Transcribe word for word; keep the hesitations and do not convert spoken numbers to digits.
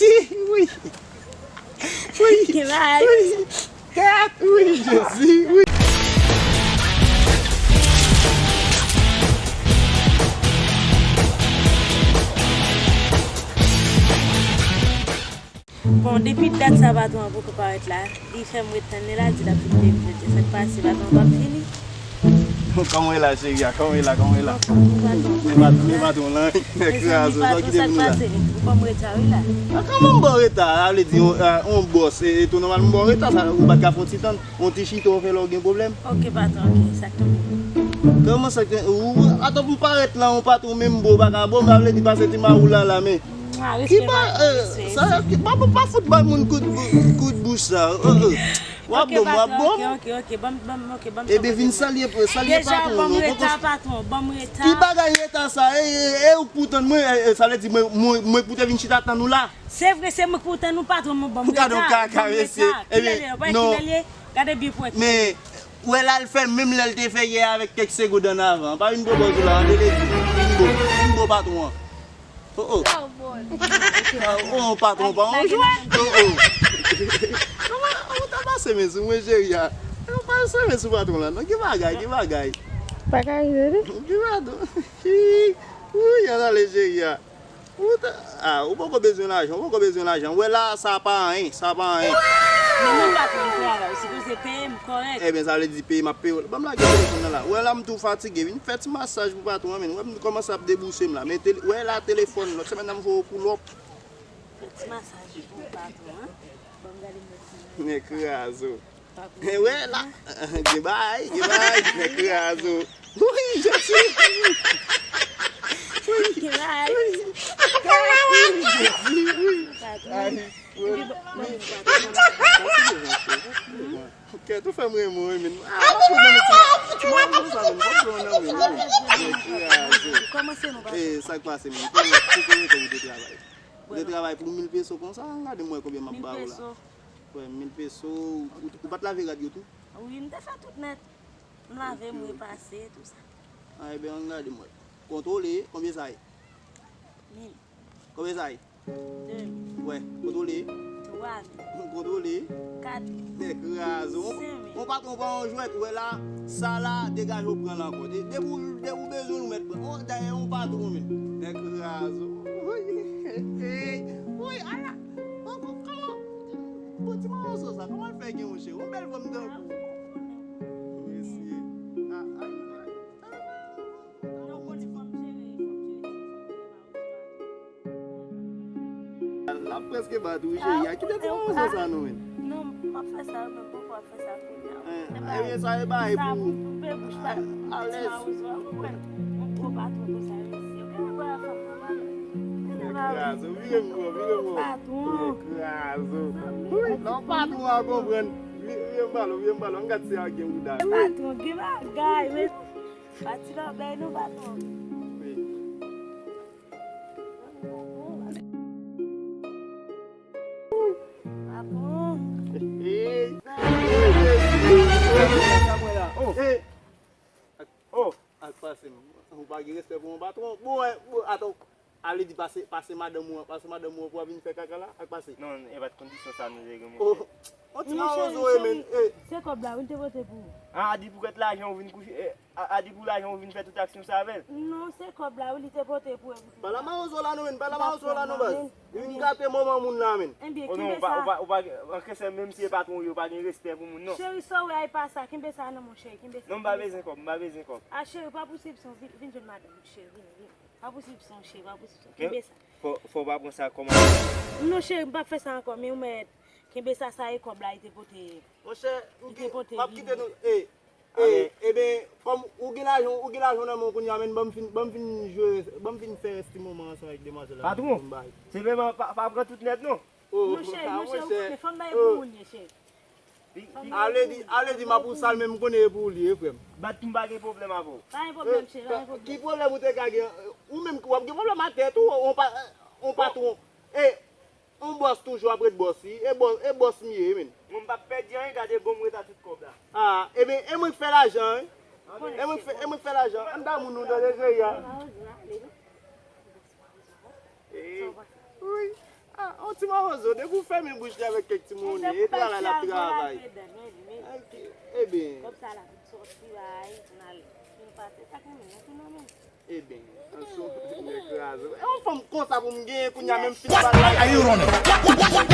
Wi. Wi. Wi. Kat. Wi, Jezi. Wi. Bon, depi dat sa patwon an poko parèt la, li fè m ret tann li la, di l ap vin depoze. Sa k pase, patwon an p ap vini? Kòman w ye la, cheri a? Kòman w ye la? Kòman w ye la? Anfòm, wi, patwon. Men patwon, men patwon lan, nèg kraze, sa w kite vin la? Mezanmi, patwon, sa k pase? Ou ban m reta, wi, la. A, kòman m ba w reta? A, vle di, yon, a, yon bòs, e, e tou nòmal m ba w reta, sa, ou pa t ka fè yon ti tann, yon ti chita w fè lè w gen pwoblèm? Ok, patwon, ok, sa k tonbe. Kòman sa k tonbe? Ou, atò pou m parèt la, yon patwon menm bo w pa ka bo m, sa vle di pase ti mawou la, la, men. Mwa, ki respè, pa, patwon, eh, respè, sa, respè. Ki pa, pa, pa fout bay moun kout, kout bouch sa. Eh, eh. W ap bon, w ap bon. Ok, ok, ok, ok. Ban m, ban m, ok, ban m. Ebyen, vin salye, salye patwon, non, poko. Deja, ban m reta, patwon, ban m reta. Ki bagay reta sa? E, e, e, ou k pou tann mwen, e, e, sa vle di mwen, mwen, mwen pou te vin chita tann ou la. Se vre, se mwen k pou tann ou, patwon, mwen ban m reta. Gade yon kaka, mesye. Kilè l ye? Ou pa wè kilè l ye? Gade byen pou wè kilè l ye. Men, wè la l fè menm lè l te fè yè avèk kèk segonn ann avan. Pa vin pran pòz ou la, an vle di, vin bon, vin bon patwon an. Oh, oh. Oh, oh, patwon pa yon jwèt. Oh, oh. Kòman ou ta pase men sou mwen, cheri a? Ou pase men sou patwon la, non? Ki bagay, ki bagay? Pa ka rive, wi. Ki patwon? Wi, an ale, cheri a. Ou ta, a, ou poko bezwen lajan, ou poko bezwen lajan. Ou wè la, sa pa anyen, sa pa anyen. Men mwen patwon, m travay, ou sipoze peye m kòrèk. Ebyen, sa vle di peye m ap peye w. Ban m lage telefòn nan la. Ou wè la, m tou fatige. Vin fè ti masaj pou patwon an, men. Ou wè m kòmanse ap debouse m la. Men tele-, ou wè la, telefòn, lòt semèn nan m voye w pou lòp. Fè ti masaj pou patwon an. Ban m gade mwen ti. Nèg kraze w. Wè la, gen bagay, gen bagay, nèg kraze w. Wi, Jezi. Wi, gen bagay. Wi, Jezi, wi. Ay, wi, wi. Kèt, ou fè m renmen w, wi, men. Ah, ou nan meti nan mwen konsa, men. Fòk pran nan men, wi. Nèg kraze w. Eh, sa k pase, men? Pou, pou, pou, pou ou te travay. Ou te travay pou mil peso konsa, gade m wè konbyen m ap ba ou la. Mil peso. Wè, mil peso, ou, ou pa t lave rad yo tou? Wi, m te fè tout nèt. M lave, m repase, tou sa. A, ebyen, ann gade m wè. Kontwole, konbyen sa ye? Mil. Konbyen sa ye? De mil. Wè, kontwole. Twa mil. Kontwole. Kat mil. Nèg kraze w. Senk mil. Yon patwon pa yon jwèt, ou wè la, sa la, degaje w pran l ankò. De-, depi w, depi w bezwen l, ou mèt pran. Yon, dayè, yon patwon, men. Nèg kraze w. Woy, woy, ala. Bon, bon, kòman? Bon, ti mawozo sa, kòman l fè gen yon je? Yon bèl fanm tankou w. Mesye. A, a, a, a. L ap prèske bat ou, cheri. A, kite ti mawozo sa non, men. Non, m ap fè sa, men m poko ap fè sa kounye a. Ebyen, sa e bay pou ou. Sa pou koupe bouch pa ti mawozo a, ou konprann? Yon gwo patwon konsa, mesye. Ou konn wè fanm nan malè. Nèg kraze w, vire m bò, vire m bò. Patwon. Nèg kraze w. Wi, non, patwon a konprann. Vi-, vire m ba l, vire m ba l. Ann gad si a gen wouda. Patwon, gen bagay, men. Pa ti lòbèy non, patwon. Wi. Patwon. Hey. Oh. Hey. Oh. Ak pase m. Ou pa gen respè pou yon patwon. Bon, eh, bon, atann. Ale di pase, pase madanm ou an, pase madanm ou an pou w vin fè kaka la, ak pase. Non, e pa t kondisyon sa nou te gen, monchè. Oh, yon ti mawozo w ye, men. Se kòb la, wi, l te pote pou ou. A, a di pou kèt lajan ou vin kouche, eh, a, a di pou lajan ou vin fè tout aksyon sa avè l. Non, se kòb la, wi, li te pote pou ou. Pa la mawozo la, non, men, pa la mawozo la, non, baz. Li vin gate moman moun la, men. Ebyen, kenbe sa. Oh non, ou pa, ou pa, ou pa, an kèsè, menm si e patwon ou ye, ou pa gen respè pou moun, non. Cheri, sa w wè a, e pa sa, kenbe sa, non, monchè, kenbe sa. Non, m pa bezwen kòb, m pa bezwen kòb. A, cheri, pa pousib son, vin, vin jwenn madanm ou, cheri, vin, vin. Pa pousib son, cheri, pa pousib son. Kenbe sa. Fò, fò w pa pran sa kòm avan. Non, cheri, m p ap fè sa ankò, men ou mèt kenbe sa, sa e kòb la, li te pote. Monchè, m ki-, m ap kite nou, e, e, ebyen, kòm ou gen lajan, ou gen lajan nan men w kounye a, men ban m fin, ban m fin jwe, ban m fin fè ti moman ansanm avèk demwazèl la. Patwon, se vrèman pa, pa pran tout nèt, non. Oh, monchè, monchè, ou konnen fanm nan e pou moun ye, cheri. Ale di, ale di m ap ou sal, men m konnen e pou ou li ye, frè m. Bat pou m pa gen pwoblèm avè w. Pa gen pwoblèm, cheri, pa gen pwoblèm. Ki pwoblèm ou te ka gen? Ou menm w ap gen pwoblèm ak tèt ou, on pa, on patwon. E, on bòs toujou ap ret bòs, wi. E bòs, e bòs m ye, men. Mwen m p ap pèdi anyen, gade bon m ret a tout kòb la. A, ebyen, e mwen k fè lajan, wi. E mwen k fè, e mwen k fè lajan. Ann damou nou tande, cheri a. Wi. A, on Ti mawozo, depi w fèmen bouch li avèk kèk ti monnen, e travay l ap travay. Ebyen, kòb sa la pou sòti bay, pou n al pou n pase, sa k nan men nou tou nan men. Ebyen, anso, nèg kraze. E yon fanm konsa pou m genyen kounye a menm fin bagay. Are you running?